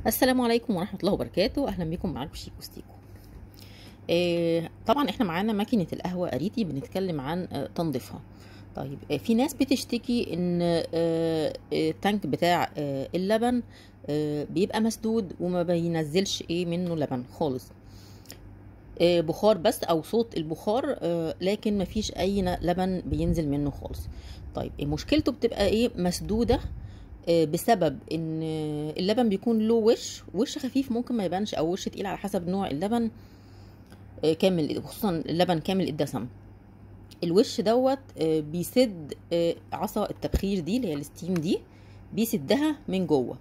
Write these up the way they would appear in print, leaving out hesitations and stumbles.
السلام عليكم ورحمة الله وبركاته. أهلا بكم، معاكم شيكو ستيكو. طبعا احنا معانا ماكينة القهوة أريتي، بنتكلم عن تنظيفها. طيب في ناس بتشتكي ان ال tank بتاع اللبن بيبقى مسدود وما بينزلش ايه منه لبن خالص، بخار بس او صوت البخار، لكن مفيش اي لبن بينزل منه خالص. طيب مشكلته بتبقى ايه؟ مسدودة بسبب ان اللبن بيكون له وش خفيف ممكن ما يبانش، او وش تقيل على حسب نوع اللبن كامل، خصوصا اللبن كامل الدسم. الوش دوت بيسد عصا التبخير دي اللي هي ال steam دي، بيسدها من جوه.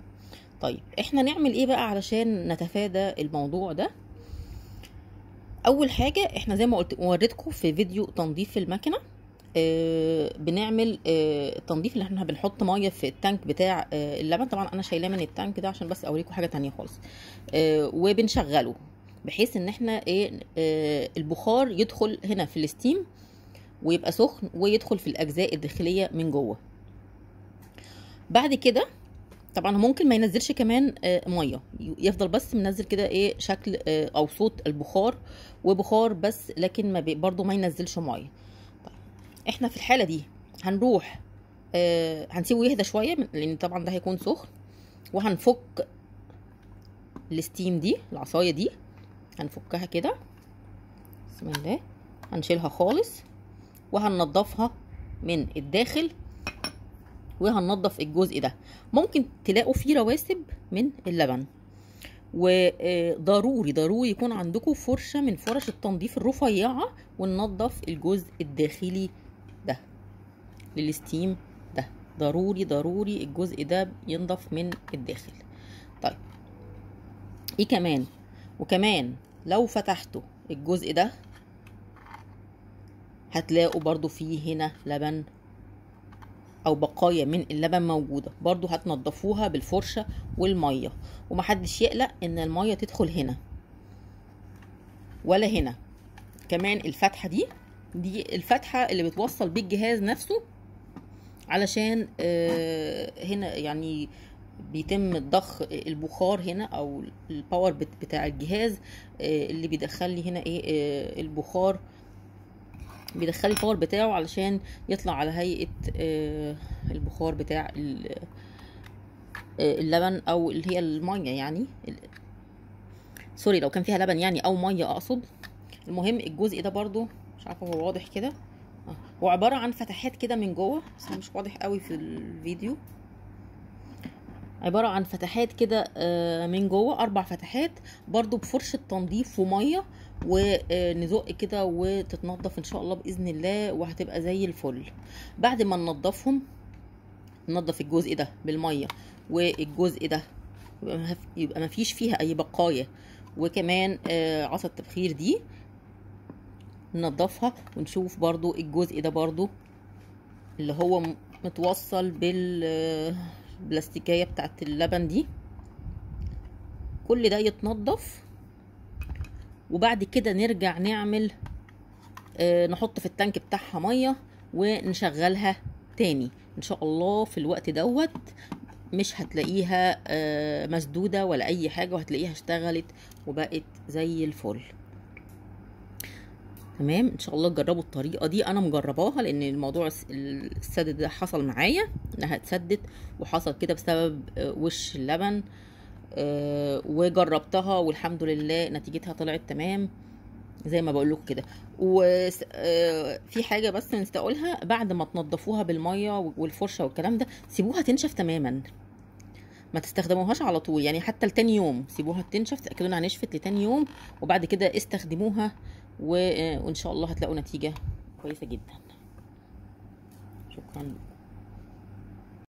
طيب احنا نعمل ايه بقى علشان نتفادى الموضوع ده؟ اول حاجة احنا زي ما قلت وريتكم في فيديو تنظيف المكنه، بنعمل التنظيف اللي احنا بنحط مية في ال tank بتاع اللبن. طبعا انا شايلاه من ال tank ده عشان بس اوريكم حاجة تانية خالص، وبنشغله بحيث ان احنا ايه البخار يدخل هنا في ال steam ويبقى سخن ويدخل في الاجزاء الداخلية من جوه. بعد كده طبعا ممكن ما ينزلش كمان مية، يفضل بس منزل كده ايه شكل او صوت البخار وبخار بس، لكن ما برضو ما ينزلش مية. طيب احنا في الحالة دي هنروح هنسيبه يهدى شوية، لان طبعا ده هيكون سخن، وهنفك ال steam دي، العصاية دي هنفكها كده، بسم الله، هنشيلها خالص وهننضفها من الداخل، وهننضف الجزء ده. ممكن تلاقوا فيه رواسب من اللبن، وضروري ضروري يكون عندكم فرشة من فرش التنظيف الرفيعة، وننضف الجزء الداخلي ده لل steam ده، ضروري ضروري الجزء ده ينضف من الداخل. طيب ايه كمان؟ وكمان لو فتحتوا الجزء ده هتلاقوا برضو فيه هنا لبن او بقايا من اللبن موجودة، برضو هتنضفوها بالفرشه والمية، ومحدش يقلق ان المية تدخل هنا ولا هنا. كمان الفتحة دي الفتحة اللي بتوصل بالجهاز نفسه، علشان هنا يعني بيتم ضخ البخار هنا، او ال power بتاع الجهاز اللي بيدخل لي هنا ايه البخار، بيدخل ال power بتاعه علشان يطلع على هيئة البخار بتاع اللبن او اللي هي المية، يعني sorry لو كان فيها لبن يعني او مية اقصد. المهم الجزء ده برضو مش عارفة هو واضح كده، هو عبارة عن فتحات كده من جوه، بس مش واضح قوي في الفيديو. عبارة عن فتحات كده من جوه، 4 فتحات برضو بفرشة تنظيف ومية، ونزق كده وتتنظف ان شاء الله بإذن الله، وهتبقى زي الفل. بعد ما ننظفهم، ننظف الجزء ده بالمية والجزء ده يبقى ما فيش فيها اي بقايا، وكمان عصا التبخير دي ننظفها، ونشوف برضو الجزء ده برضو اللي هو متوصل بالبلاستيكية بتاعت اللبن دي، كل ده يتنظف. وبعد كده نرجع نعمل نحط في التانك بتاعها مية ونشغلها تاني ان شاء الله. في الوقت دوت مش هتلاقيها مسدودة ولا اي حاجة، وهتلاقيها اشتغلت وبقت زي الفل. تمام، ان شاء الله تجربوا الطريقة دي، انا مجرباها لان الموضوع السد ده حصل معايا انها اتسدت، وحصل كده بسبب وش اللبن، وجربتها والحمد لله نتيجتها طلعت تمام زي ما بقول لكم كده. وفي حاجة بس نسيت اقولها، بعد ما تنضفوها بالمية والفرشه والكلام ده سيبوها تنشف تماما، ما تستخدموهاش على طول، يعني حتى لتاني يوم سيبوها تنشف، تاكدوا انها نشفت لتاني يوم، وبعد كده استخدموها، وان شاء الله هتلاقوا نتيجة كويسة جدا. شكرا.